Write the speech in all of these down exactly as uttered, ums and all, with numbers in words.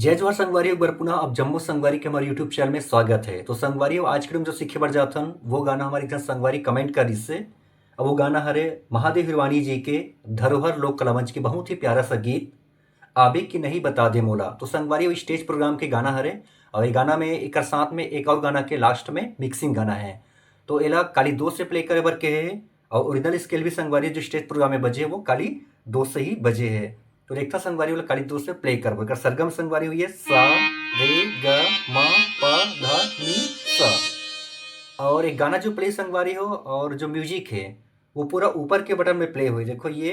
जय जोहार संगवारी, एक बार पुनः आप जम्मो संगवारी के हमारे YouTube चैनल में स्वागत है। तो संगवारी हो, आज के हम जो सीखे बर जात हन, वो गाना हमारे एक जन संगवारी कमेंट कर दिस से। अब वो गाना हरे महादेव हिरवानी जी के धरोहर लोक कला मंच के बहुत ही प्यारा सा गीत आबे कि नहीं बता दे मोला। तो संगवारी हो, स्टेज प्रोग्राम के गाना हरे, और ये गाना में एक साथ में एक और गाना के लास्ट में मिक्सिंग गाना है। तो एला काली दो से प्ले करे बर कहे है, और ओरिजिनल स्केल भी संगवारी जो स्टेज प्रोग्राम में बजे है, वो काली दो से ही बजे है। तो देखता संगवारी वाला काली दो से प्ले करबो। एकर सरगम संगवारी हुई है सा, रे, ग, म, प, ध, नी, स। और एक गाना जो प्ले संगवारी हो और जो म्यूजिक है, वो पूरा ऊपर के बटन में प्ले हुई। देखो ये,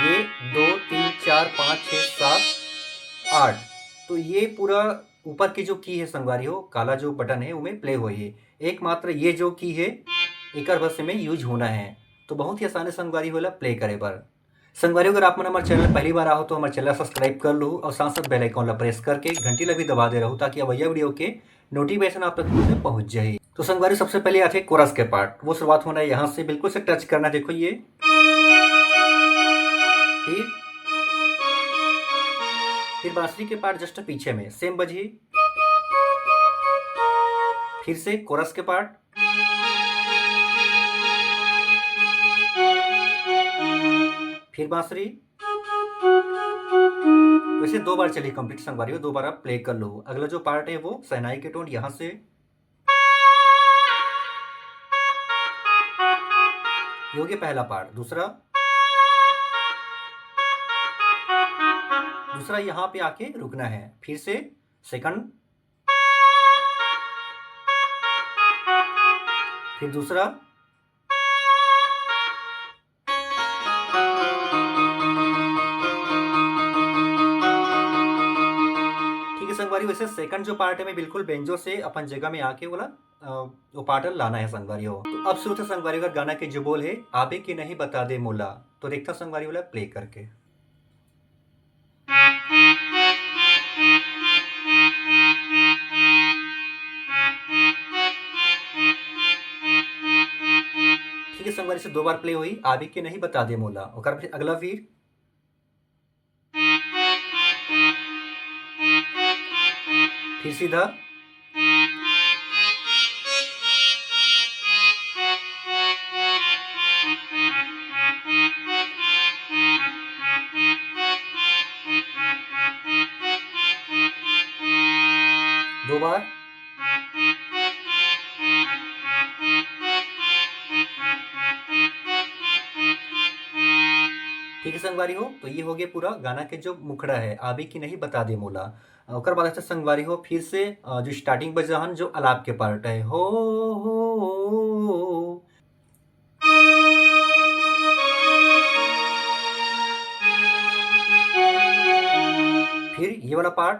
ये दो, तीन, चार, पाँच, छः, सात, आठ। तो ये पूरा ऊपर की जो की है संगवारी हो, काला जो बटन है, उमें प्ले हुई है। एकमात्र ये जो की है, एकर बस में यूज होना है। तो बहुत ही आसान है संगवारी होला प्ले करे बर। संगवारी, अगर आप मन हमारे चैनल पहली बार आओ तो हमारे चैनल सब्सक्राइब कर लो और साथ साथ बेल आइकन ला प्रेस करके घंटी ला भी दबा दे रहो, ताकि अवैया वीडियो के नोटिफिकेशन आप तक तुरंत पहुंच जाए। तो संगवारी, सबसे पहले आते कोरस के पार्ट, वो शुरुआत होना है यहाँ से, बिल्कुल से टच करना। देखो ये, फिर फिर बांसुरी के पार्ट जस्ट पीछे में सेम बजी, फिर से कोरस के पार्ट, फिर बांसुरी। वैसे दो बार चली कंप्लीट संगवारी हो, दो बार आप प्ले कर लो। अगला जो पार्ट है वो शहनाई के टोन यहाँ से, ये हो गया पहला पार्ट। दूसरा, दूसरा यहाँ पे आके रुकना है। फिर से सेकंड, फिर दूसरा। ठीक है संगवारी, वैसे सेकंड जो पार्ट है, मैं बिल्कुल बेंजो से अपन जगह में आके बोला, अ, वो पार्ट लाना है संगवारी हो। तो अब शुरू था संगवारी हो गाना के जो बोल है, आबे के नहीं बता दे मोला। तो देखता संगवारी वाला प्ले करके। ठीक है संगवारी, से दो बार प्ले हुई, आबे के नहीं बता दे मोला। ओकर फिर अगला फिर, फिर सीधा, दो बार। ठीक है संगवारी हो, तो ये हो गया पूरा गाना के जो मुखड़ा है, आबे कि नहीं बता दे मोला। ओकर बाद अच्छा संगवारी हो, फिर से, अ, जो स्टार्टिंग बज रहा है, जो अलाप के पार्ट है, हो, हो, हो, हो। फिर ये वाला पार्ट,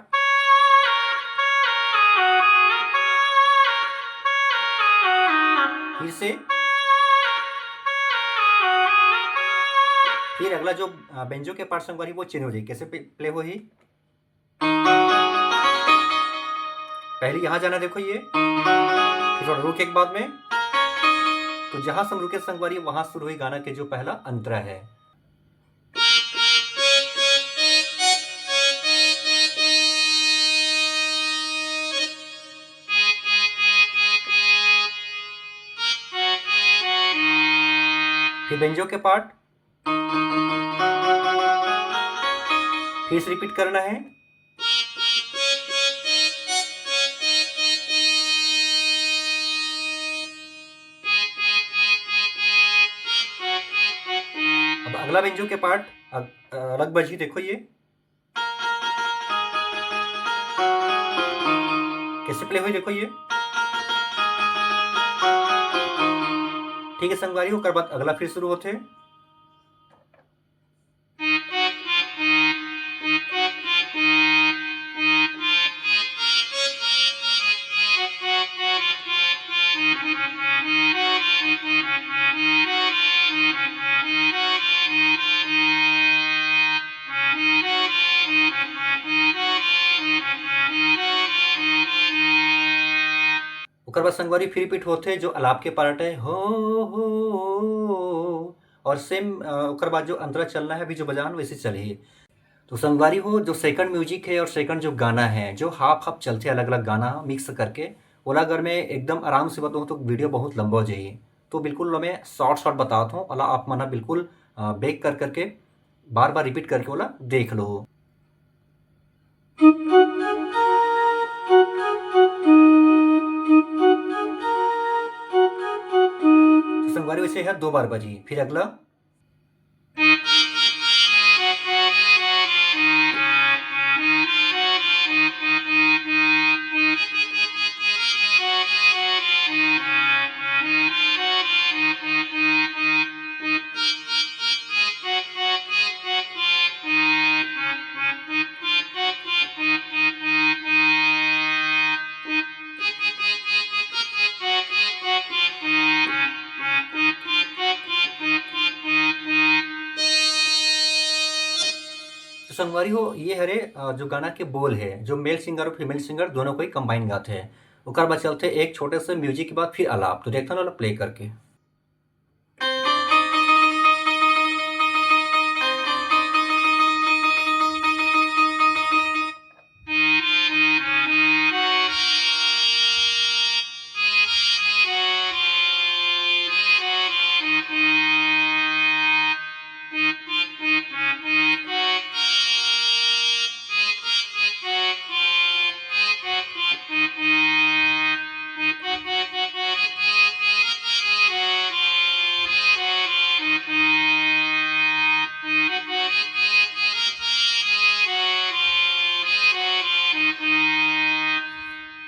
फिर से, फिर अगला जो, अ, बेंजो के पार्ट संगवारी, वो चेंज हो जाए। कैसे पे-, प्ले हो ही? पहले यहाँ जाना, देखो ये, फिर थोड़ा रुक एक बाद में, तो जहां से हम रुके संगवारी, वहां शुरू हुई गाना के जो पहला अंतरा है। फिर बेंजो के पार्ट, फिर से रिपीट करना है। अब अगला बेंजो के पार्ट अग-, अलग बजी, देखो ये कैसे प्ले हुई, देखो ये। ठीक है संगवारी, ओकर बाद अगला फिर शुरू होते हैं। ओकर बाद संगवारी फिर रिपीट होथे जो अलाप के पार्ट है, हो, हो, हो, और सेम, अ, ओकर बाद जो अंतरा चलना है, अभी जो बजान वैसे चलही। तो संगवारी हो, जो सेकंड म्यूजिक है और सेकंड जो गाना है, जो हाफ हाफ चलथे अलग-अलग गाना मिक्स करके, ओला अगर मैं एकदम आराम से बताऊँ तो वीडियो बहुत लंबा हो जाही। तो बिल्कुल मैं शॉर्ट शॉर्ट बतात हूँ, ओला आप मन ह बिल्कुल, अ, बैक कर करके बार-बार रिपीट करके ओला देख लो। तो संगवारी वैसे है दो बार बजी, फिर अगला। तो संगवारी हो, ये हरे, अ, जो गाना के बोल है, जो मेल सिंगर और फीमेल सिंगर दोनों कोई कंबाइन गात है। ओकर बाद चलते एक छोटे से म्यूजिक के बाद फिर आलाप। तो देखता ना प्ले करके।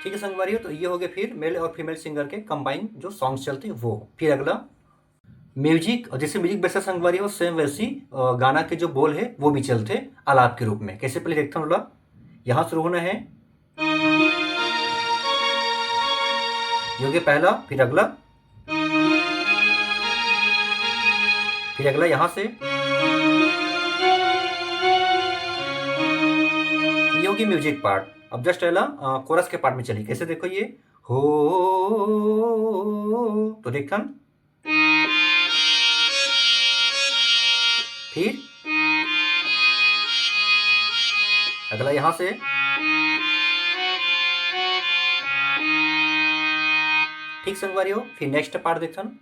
ठीक है संगवारी हो, तो ये हो गए फिर मेल और फीमेल सिंगर के कंबाइन जो सॉन्ग्स चलते हैं वो। फिर अगला म्यूजिक, और जैसे म्यूजिक वैसा संगवारी हो, सेम वैसी, अ, गाना के जो बोल है वो भी चलते आलाप के रूप में। कैसे, पहले देखता हूँ, यहाँ शुरू होना है, ये हो गया पहला, फिर अगला, फिर अगला यहाँ से। ये होगी म्यूजिक पार्ट। अब जस्ट है ना, कोरस के पार्ट में चलिए, कैसे, देखो ये हो, तो देखन, फिर अगला यहां से। ठीक संगवारी हो, फिर नेक्स्ट पार्ट देखन।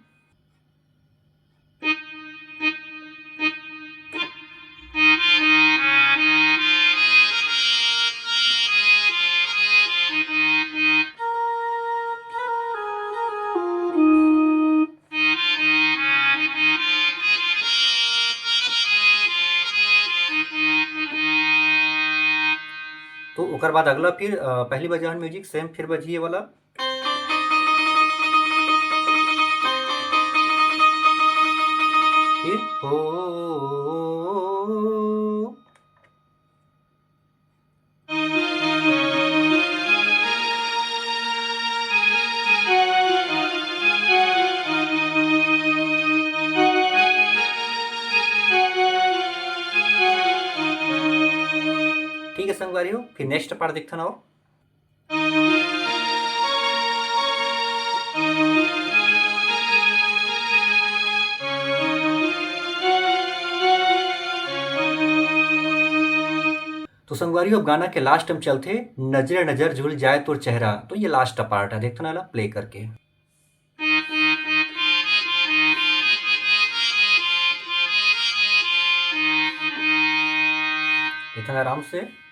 तो ओकर बाद अगला फिर, अ, पहली बजावन म्यूजिक सेम फिर बजिए वाला। फिर हो। ठीक है संगवारी हो, फिर नेक्स्ट पार्ट देखथन। और तो संगवारी हो, अब गाना के लास्ट में चलथे, नजरे नजर झूल जाए तोर चेहरा। तो ये लास्ट पार्ट है, देखथन ना प्ले करके। इतना आराम से।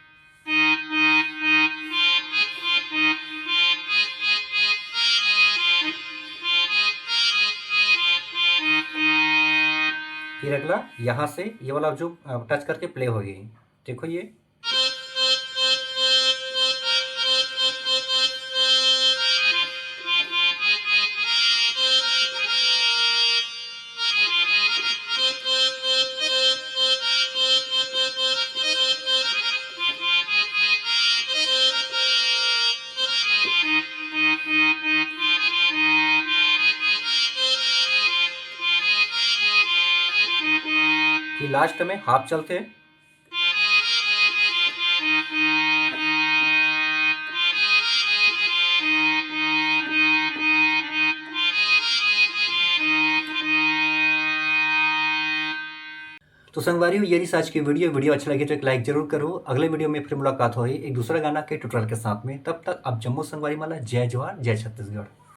फिर अगला यहाँ से ये वाला जो, अ, टच करके प्ले होगी, देखो ये। फिर लास्ट में हाफ चलथे। तो संगवारी हो, ये रहिस आज की वीडियो। वीडियो अच्छा लगे तो एक लाइक जरूर करो। अगले वीडियो में फिर मुलाकात होही एक दूसरा गाना के ट्यूटोरियल के साथ में। तब तक आप जम्मो संगवारी मन ला जय जोहार, जय छत्तीसगढ़।